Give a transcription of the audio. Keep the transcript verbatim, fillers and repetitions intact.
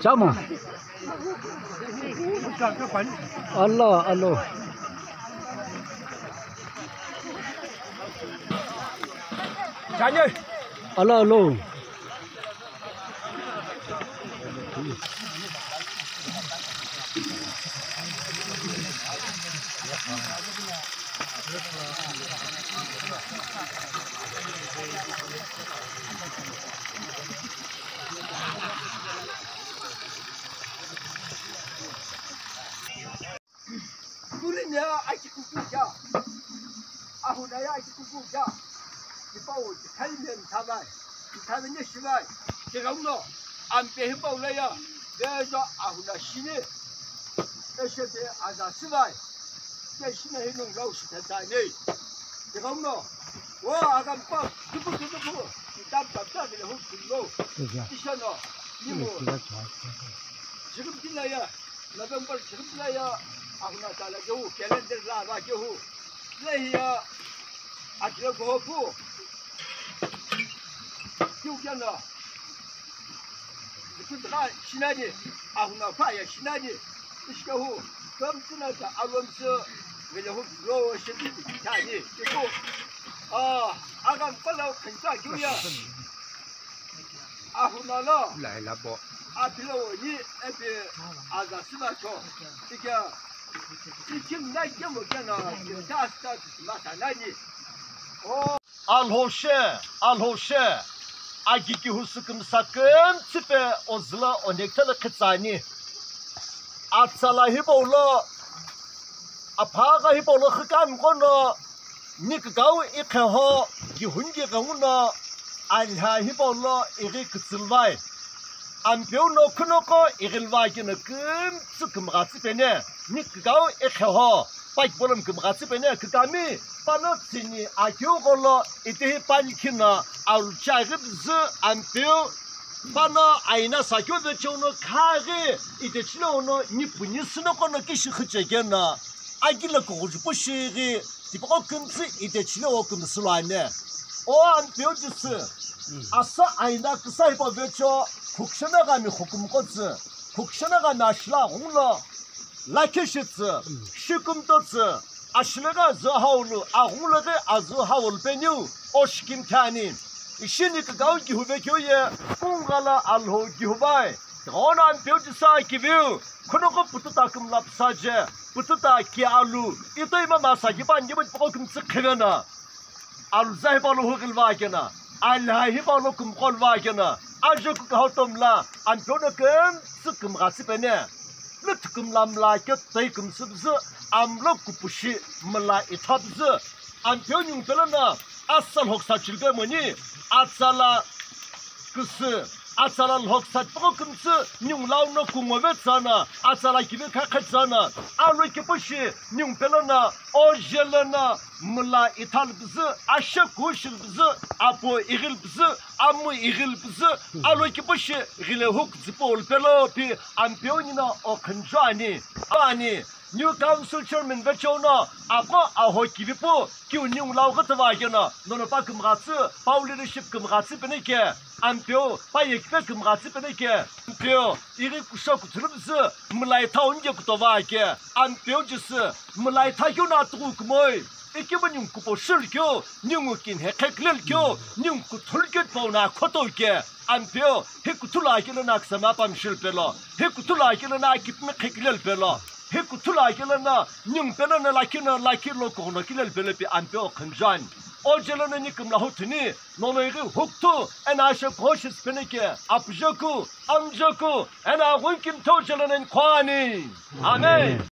Chamo. Alo, alo. Alo, alo. Kurini ya aki kukuja. Ahuna ya aki kukuja. Tipau tithai me mthavai. Mthavai ne shivai. Tighenguno. Ampe hipau la ya. Vejo ahuna shini. Eshepe aza sivai. Ke shina hino ngrau shithatsane. Tighenguno. O agampa. Tupu tupu tupu. Tam tam tam le hu tulo. Tishano. Nimo. Jigim kila ya. November chirhipula ya ahuna tsala kehu, calendar la va kehu. Le hiya atile kohopu. Kiu kena. Zikut ka shinani, ahuna ka ya shinani. Ishkehu, kam tina ta alonso, vele hu lo shiti tani. Kiu, ah, agam pala kanta kiu ya. Ahuna lo. Laila bo. Apilo ni epi aza sima cho. Ika. Ikim na ikim mo kena. Kim ta sta ma ta nani. O. Alhoshe, alhoshe. Agiki husuküm saküm tsipe ozla onektele khitsani. Atsala hipaulo. Aphaga hipaulo khikam kono. Nikikau ikheho, kihunki kanguno, alha hipaulo ighi kütsülvai. Ampeu no khunoko ighilvai keno kümtsü kümghatsü pene, nikikau ikheho, pakipolom kümghatsü pene, kükami, pano tsini akiu kolo, itihi palikhino, alucha ighi püzü, ampeu, pano aina sakyo vecheuno khaghi, itechile uno, nipu nisüno kono kishi khüchekeno, akila kughuju pushighi, Tipaqo kümtsü itechile o kümsü lo ane. O ampeu jisü. Asa aina küsa hipau vecho, khukshana gami khukumqotsü. Khukshana gami ashila aghungu lo. Lakhi shitsü. Shikumtotsü. Ashilaghi azü haulu. Aghungu laghi azü haulu peniu. O shikim khani. Ishini kikau kihu vekeu ye. Kungala alho kihu vai. Tighono ampeu jisü akiviu. Khunoko pututa kümla püsaje. Pututa ki alu. Ito ima masa ki pan ki putuko kümtsü khivena. Aluza hipau lo hughilva kena, alha hipau lo kümqolva kena, ajoku kahotomla, ampeu no kümtsü kümghatsü pene, lüthu kümla mla ketoi kümsüpüzü, amlo kupushi mla ithapüzü, ampeu nyungpelo no, asa lhoksa chilpe moni, atsala küsü, atsala lhoksa tipaqo kümtsü, nyunglau no kungove tsana, atsala kivi khakhe tsana, alo kipushi, nyungpelo no, ojelo no, Mla ithal püzü, ashe kushil püzü, apo ighil püzü, amu ighil püzü, alo kipushi ghile huk zipo ulpelo pi ampeu nina okhunju ani. Ani, New council chairman vecheo no, aqo aho kivipu, kiu ningu lau ghütava keno, nono pa kümghatsü, pau leadership kümghatsü penike, Ampeu, pa yekipe kümghatsü penike, Ampeu, ighi kusho kuthulumzü, mülai thau nike kutova ke, Ampeu Jisü, mülai tha keu no atughu kumoi, ikimu ningu kupo shulu keu, ningu kinhe khekilelu keu, ningu kuthulu keu tipau no akhotou ke, Ampeu, hi kuthulu akilo no akisama pamshulu pelo, hi kuthulu akilo no akipimi khekilelu pelo, hi kuthulu akilo no ningu pelo no lakhi no lakhi lo kughuno kilelu pelo pi Ampeu khemjani. O jelo no ni kümla huthuni, nono ighi hukuthu, eno ashe koshi penike, apujoku, amjoku, eno aghungu kimtho jelo no ni khwani. Amen.